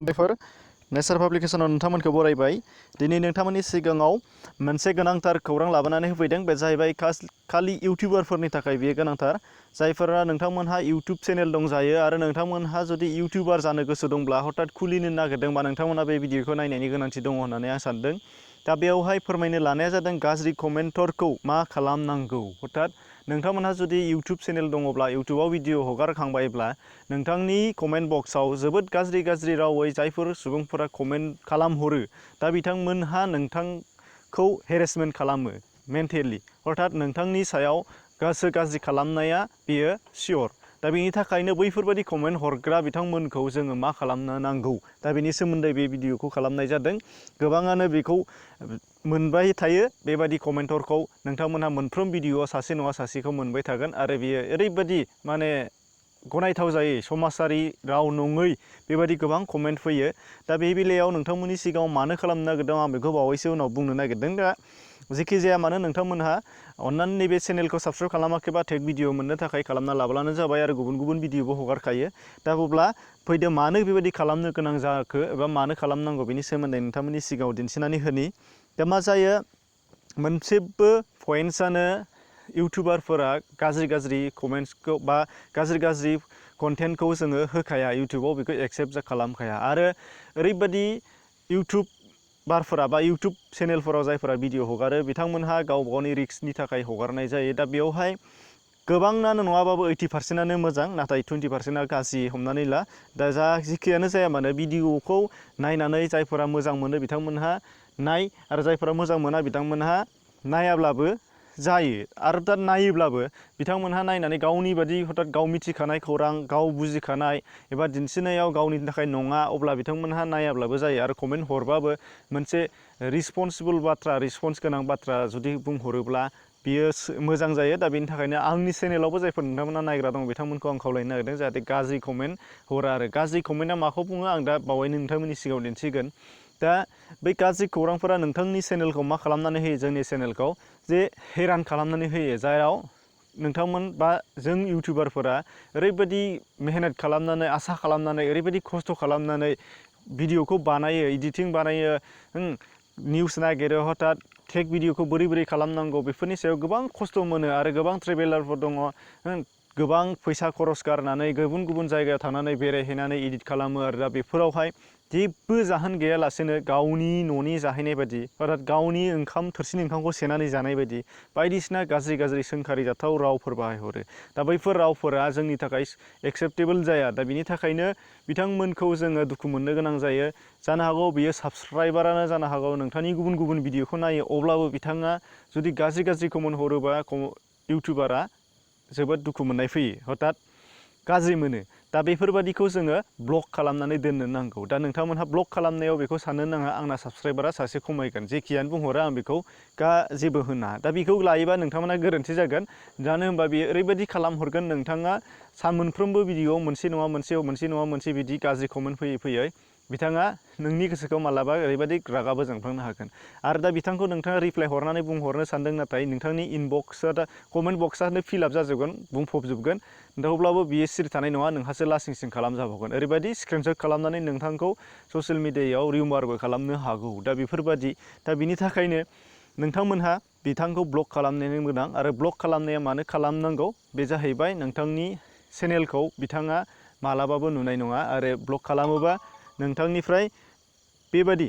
बेफोर नेचार पाब्लिकेशनाव नोंथांमोनखौ बरायबाय। दिनै नोंथांमोननि सिगाङाव मोनसे गोनांथार खौरां लाबोनानै होफैदों। बे जाहैबाय खालि इउटिउबारफोरनि थाखाय बेयो गोनांथार। जायफोरा नोंथांमोनहा इउटिउब चेनेल दंजायो आरो नोंथांमोनहा जुदि इउटिउबार जानो गोसो दंब्ला हठात खुलिनो नागिरदोंबा नोंथांमोनहा बे भिडिअखौ नायनायनि गोनांथि दङ होननानै आं सानदों। दा बेवहाय फोरमायनो लानाया जादों गाज्रि कमेन्टरखौ मा खालामनांगौ। हठात नोंथांमोनहा जुदि इउटिउब चेनेल दङब्ला इउटिउबाव भिडिअ हगारखांबायब्ला नोंथांनि कमेन्ट बक्सआव जोबोद गाज्रि रावै जायफोर सुबुंफोरा कमेन्ट खालामहरो दा बिथांमोनहा नोंथांखौ हेरेसमेन्ट खालामो मेन्टेलि। हठात नोंथांनि सायाव गोसो गाज्रि खालामनाया बेयो सियर। दा बेनि थाखायनो बैफोरबायदि कमेन्ट हरग्रा बिथांमोनखौ जोङो मा खालामनो नांगौ, दा बेनि सोमोन्दै बे भिडिअखौ खालामनाय जादों। गोबाङानो बेखौ मोनबाय थायो बेबायदि कमेन्टरखौ। नोंथांमोनहा मोनफ्रोम भिडिअआव सासे नङा सासेखौ मोनबाय थागोन आरो बेयो ओरैबायदि माने गनायथाव जायै समाजारि राव नङै बेबायदि गोबां कमेन्ट फैयो। दा बे बेलायाव नोंथांमोननि सिगाङाव मानो खालामनो नागिरदों आं बेखौ बावैसो उनाव बुंनो नागिरदों। दा जेखि जाया मानो नोंथांमोनहा अन्नानै नैबे चेनेलखौ साबस्क्राइब खालामाखैबा टेक भिडिअ मोननो थाखाय खालामना लाब्लानो जाबाय आरो गुबुन भिडिअबो हगारखायो। दा अब्ला फैदो मानो बेबायदि खालामनो गोनां जाखो एबा मानो खालामनांगौ बेनि सोमोन्दै नोंथांमोननि सिगाङाव दिन्थिनानै होनि। दा मा जायो, मोनसेबो पइन्ट्सआनो इउटिउबारफोरा गाज्रि कमेन्ट्सखौ बा गाज्रि कन्टेन्टखौ जोङो होखाया इउटिउबाव, बेखौ एक्सेप्ट खालामखाया। आरो ओरैबायदि इउटिउबारफोरा बा इउटिउब चेनेलफोराव जायफोरा भिडिअ हगारो बिथांमोनहा गावबा गावनि रिस्कनि थाखाय हगारनाय जायो। दा बेवहाय गोबाङानो नङाबाबो 80%आनो मोजां, नाथाय 20%आ गाज्रि हमनानै ला। दा जिखियानो जाया मानो भिडिअखौ नायनानै जायफोरा मोजां मोनो बिथांमोनहा नाय आरो जायफोरा मोजां मोना बिथांमोनहा नायाब्लाबो जायो। आरो दा नायोब्लाबो बिथांमोनहा नायनानै गावनि बादि हठात गाव मिथिखानाय खौरां, गाव बुजिखानाय एबा दिन्थिनायाव गावनि थाखाय नङा, अब्ला बिथांमोनहा नायाब्लाबो जायो। आरो कमेन्ट हरबाबो मोनसे रिसपन्सिबोल बाथ्रा, रिसपन्स गोनां बाथ्रा जुदि बुंहरोब्ला बियो मोजां जायो। दा बेनि थाखायनो आंनि चेनेलावबो जायफोर नोंथांमोना नायग्रा दं बिथांमोनखौ आं खावलायनो नागिरदों जाहाथे गाज्रि कमेन्ट हरा। आरो गाज्रि कमेन्टआ माखौ बुङो आं दा बावैनो नोंथांमोननि सिगाङाव दिन्थिगोन। दा बै गाज्रि खौरांफोरा नोंथांनि चेनेलखौ मा खालामनानै होयो, जोंनि चेनेलखौ जे हैरान खालामनानै होयो। जेराव नोंथांमोन बा जों इउटिउबारफोरा ओरैबायदि मेहनत खालामनानै आसा खालामनानै ओरैबायदि खस्थ' खालामनानै भिडिअखौ बानायो, इडिटिं बानायो, निउस नागिरो, हठात टेक भिडिअखौ बोरै खालामनांगौ बेफोरनि सायाव गोबां खस्थ' मोनो। आरो गोबां ट्रेभेलारफोर दङ, गोबां फैसा खरस गारनानै गुबुन जायगायाव थांनानै बेरायहैनानै इडिट खालामो। आरो दा बेफोरावहाय जेबो जाहोन गैयालासेनो गावनि न'नि जाहैनाय बायदि अर्थात गावनि थोरसिनि ओंखामखौ सेनानै जानाय बायदि बायदिसिना गाज्रि सोंखारि जाथाव रावफोर बाहायहरो। दा बैफोर रावफोरा जोंनि थाखाय एक्सेप्टेबोल जाया। दा बिनि थाखायनो बिथांमोनखौ जोङो दुखु मोननो गोनां जायो। जानो हागौ बियो साबस्क्राइबारानो जानो हागौ, नोंथांनि गुबुन भिडिअखौ नायो, अब्लाबो बिथाङा जुदि गाज्रि कमेन्ट हरोबा इउटिउबारा जोबोद दुखु मोननाय फैयो, हठात गाज्रि मोनो। दा बेफोरबादिखौ जोङो ब्लक खालामनानै दोननो नांगौ। दा नोंथांमोनहा ब्लक खालामनायाव बेखौ साननो नाङा आंना साबस्क्राइबारा सासे खमायगोन, जेखियानो बुंहरो आं बेखौ जेबो होना। दा बेखौ लायोबा नोंथांमोना गोरोन्थि जागोन। मानो होनबा बेयो ओरैबायदि खालामहरगोन, नोंथाङा मोनफ्रोमबो भिडिअआव मोनसे नङा मोनसे बिदि गाज्रि कमेन्ट फैयै बिथाङा नोंनि गोसोखौ मालाबा ओरैबायदि रागाबो जोंफ्लांनो हागोन। आरो दा बिथांखौ नोंथाङा रिप्लाइ हरनानै बुंहरनो सानदों, नाथाय नोंथांनि इनबक्सआ दा कमेन्ट बक्सआनो फिलआप जाजोबगोन, बुंफबजोबगोन। दा अब्लाबो बियो सिरि थानाय नङा, नोंहासो लासिं खालामजाबावगोन। ओरैबायदि स्क्रिनशट खालामनानै नोंथांखौ ससियेल मिडियायाव रिउमारबो खालामनो हागौ। दा बेफोरबादि दा बिनि थाखायनो नोंथांमोनहा बिथांखौ ब्लक खालामनायनो गोनां। आरो ब्लक खालामनाया मानो खालामनांगौ, बे जाहैबाय नोंथांनि चेनेलखौ बिथाङा मालाबाबो नुनाय नङा। आरो ब्लक खालामोबा नोंथांनिफ्राय बेबादि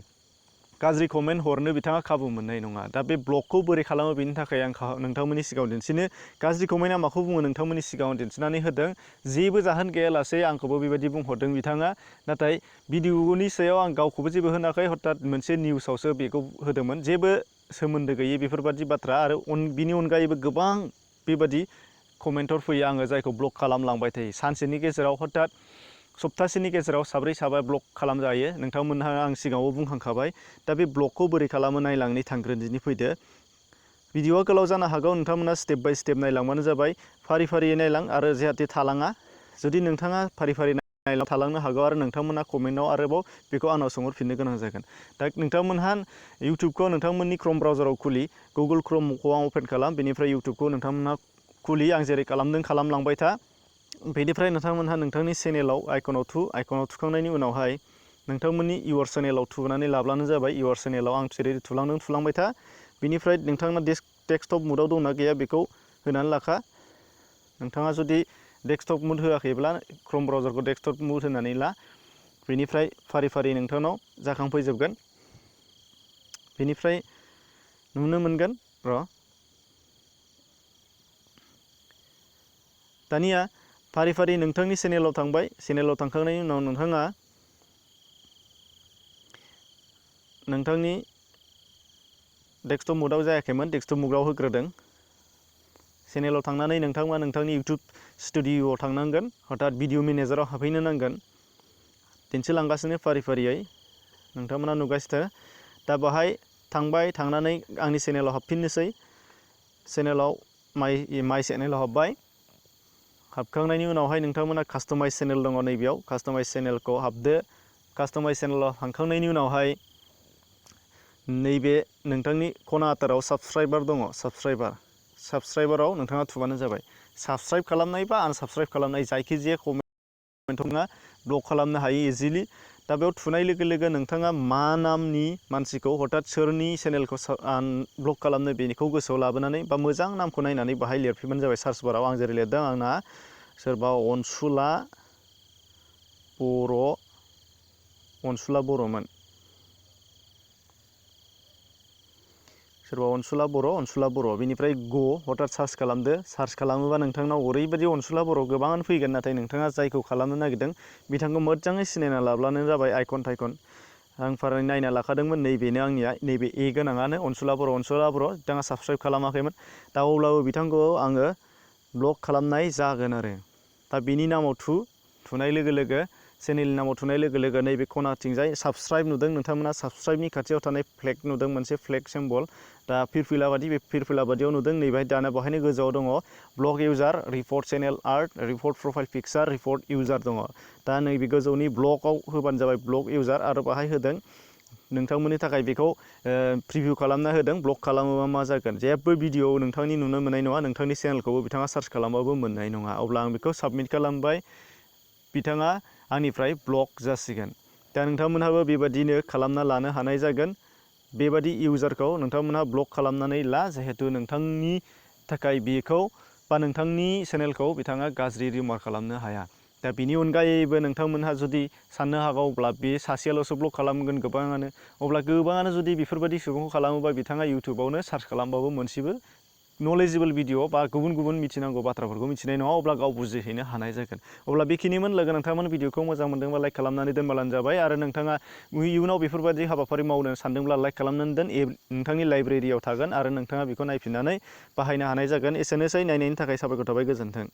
गाज्रि कमेन्ट हरनो बिथाङा खाबु मोननाय नङा। दा बे ब्लकखौ बोरै खालामो बेनि थाखाय आं नोंथांमोननि सिगाङाव दिन्थिनो, गाज्रि कमेन्टआ माखौ बुङो नोंथांमोननि सिगाङाव दिन्थिनानै होदों। जेबो जाहोन गैयालासे आंखौबो बेबायदि बुंहरदों बिथाङा, नाथाय भिडिअनि सायाव आं गावखौबो जेबो होनाखै, हठात मोनसे निउसावसो बेखौ होदोंमोन, जेबो सोमोन्दो गैयै बेफोरबादि बाथ्रा। आरो बिनि अनगायैबो गोबां बेबादि कमेन्टर फैयो, आङो जायखौ ब्लक खालामलांबाय थायो। सानसेनि गेजेराव हठात सप्तासेनि गेजेराव 4-5 ब्लक खालामजायो। नोंथांमोनहा आं सिगाङाव बुंखांखाबाय। दा बे ब्लकखौ बोरै खालामो नायलांनि थांग्रोदिनि फैदो। भिडिअआ गोलाव जानो हागौ, नोंथांमोना स्टेप बाय स्टेप नायलांबानो जाबाय, फारि नायलां आरो जाहाथे थालाङा। जुदि नोंथाङा फारि थालांनो हागौ आरो नोंथांमोना कमेन्टआव आरोबाव बेखौ आंनाव सोंहरफिननो गोनां जागोन। दा नोंथांमोनहा इउटिउबखौ नोंथांमोननि क्रम ब्राउजाराव खुलि, गुगोल क्रमखौ आं अपेन खालाम, बेनिफ्राय इउटिउबखौ नोंथांमोनहा खुलि, आं जेरै खालामदों खालामलांबाय था। बेनिफ्राय नोंथांमोनहा नोंथांनि चेनेलाव आइकनाव थुखांनायनि उनावहाय नोंथांमोननि इउर चेनेलाव थुनानै लाब्लानो जाबाय। इउर चेनेलाव आं जेरै थुलांबाय था। बिनिफ्राय नोंथांना डेस्कटप मुडआव दंना गैया बेखौ होनानै लाखा। नोंथाङा जुदि डेस्कटप मुड होआखैब्ला क्रोम ब्राउजारखौ डेस्कटप मुड होनानै ला। बेनिफ्राय फारि फारि नोंथांनाव जाखांफैजोबगोन। बेनिफ्राय नुनो मोनगोन र' दानिया फारि फारि नोंथांनि चेनेलाव थांबाय। चेनेलाव थांखांनायनि उनाव नोंथाङा नोंथांनि डेस्कटप मुडआव जायाखैमोन, डेस्कटप मुडआव होग्रोदों। चेनेलाव थांनानै नोंथाङा नोंथांनि इउटुब स्टुडिय'आव थांनांगोन, हथात भिडिअ मेनेजाराव हाबहैनो नांगोन। दिन्थिलांगासिनो फारि फारियै नोंथांमोना नुगासिनो। दा बाहाय थांबाय, थांनानै आंनि चेनेलाव हाबफिननोसै। चेनेलाव माइ चेनेलाव हाबबाय। हाबखांनायनि उनावहाय नोंथांमोना कास्टमाइज चेनेल दङ नैबेयाव, कास्टमाइज चेनेलखौ हाबदो। कास्टमाइज चेनेलाव हाबखांनायनि उनावहाय नैबे नोंथांनि खनाथाराव साबस्क्राइबार दङ, साबस्क्राइबाराव नोंथाङा थुबानो जाबाय। साबस्क्राइब खालामनाय बा आनसाबस्क्राइब खालामनाय जायखिजाया कमेन्ट नोंथाङा ब्लक खालामनो हायो इजिलि। दा बेयाव थुनाय लोगो लोगो नोंथाङा मा नामनि मानसिखौ हथात सोरनि चेनेलखौ ब्लक खालामनो बेनिखौ गोसोआव लाबोनानै बा मोजां नामखौ नायनानै बाहाय लिरफैबानो जाबाय सार्च बाराव। आं जेरै लिरदों आंना सोरबा अनसुला बर'मोन। सोरबा अनसुला बर', बेनिफ्राय हथात सार्च खालामदो। सार्च खालामोबा नोंथांनाव ओरैबायदि अनसुला बर' गोबाङानो फैगोन। नाथाय नोंथाङा जायखौ खालामनो नागिरदों बिथांखौ मोजाङै सिनायना लाब्लानो जाबाय। आइकन थाइकन आं फारि नायना लाखादोंमोन, नैबेनो आंनिया, नैबे ए गोनाङानो अनसुला बर'। बिथाङा साबस्क्राइब खालामाखैमोन। दा अब्लाबो बिथांखौ आङो ब्लक खालामनाय जागोन आरो। दा बिनि नामाव थुनाय लोगो लोगो, चेनेलनि नामाव थुनाय लोगो लोगो नैबे खनाथिंजाय साबस्क्राइब नुदों नोंथांमोना। साबस्क्राइबनि खाथियाव थानाय फ्लेग नुदों, मोनसे फ्लेग सिम्बल। दा फिरफिला बादि, बे फिरफिला बादियाव नुदों। नैबेहाय दाना बेहायनो गोजौआव दङ block user, report channel art, report profile picture, report user दङ। दा नैबे गोजौनि ब्लकआव होबानो जाबाय, ब्लक इउजार। आरो बाहाय होदों नोंथांमोननि थाखाय बेखौ प्रिभिउ खालामना होदों। ब्लक खालामोबा मा जागोन, जेबो भिडिअ नोंथांनि नुनो मोननाय नङा। नोंथांनि चेनेलखौबो बिथाङा सार्च खालामबाबो मोननाय नङा। अब्ला आं बेखौ साबमिट खालामबाय, बिथाङा आंनिफ्राय ब्लक जासिगोन। दा नोंथांमोनहाबो बेबादिनो खालामना लानो हानाय जागोन। बेबादि इउजारखौ नोंथांमोनहा ब्लक खालामनानै ला, जिहेतु नोंथांनि थाखाय बेखौ बा नोंथांनि चेनेलखौ बिथाङा गाज्रि रिमार्क खालामनो हाया। दा बिनि अनगायैबो नोंथांमोनहा जुदि साननो हागौब्ला बे सासेयाल'सो ब्लक खालामगोन गोबाङानो, अब्ला गोबाङानो जुदि बेफोरबायदि सुबुंखौ खालामोबा बिथाङा इउटुबावनो सार्च खालामबाबो मोनसेबो नलेजेबोल भिडिअ बा गुबुन गुबुन मिथिनांगौ बाथ्राफोरखौ मिथिनाय नङा। अब्ला गाव बुजिहैनो हानाय जागोन। अब्ला बेखिनिमोन लोगो, नोंथांमोन भिडिअखौ मोजां मोनदोंबा लाइक खालामनानै दोनबानो जाबाय। आरो नोंथाङा इयुनाव बेफोरबायदि हाबाफारि मावनो सानदोंब्ला लाइक खालामनानै दोन। नोंथांनि लाइब्रेरियाव थागोन आरो नोंथाङा बेखौ नायफिननानै बाहायनो हानाय जागोन। एसेनोसै, नायनायनि थाखाय साबायखर थाबाय, गोजोन्थों।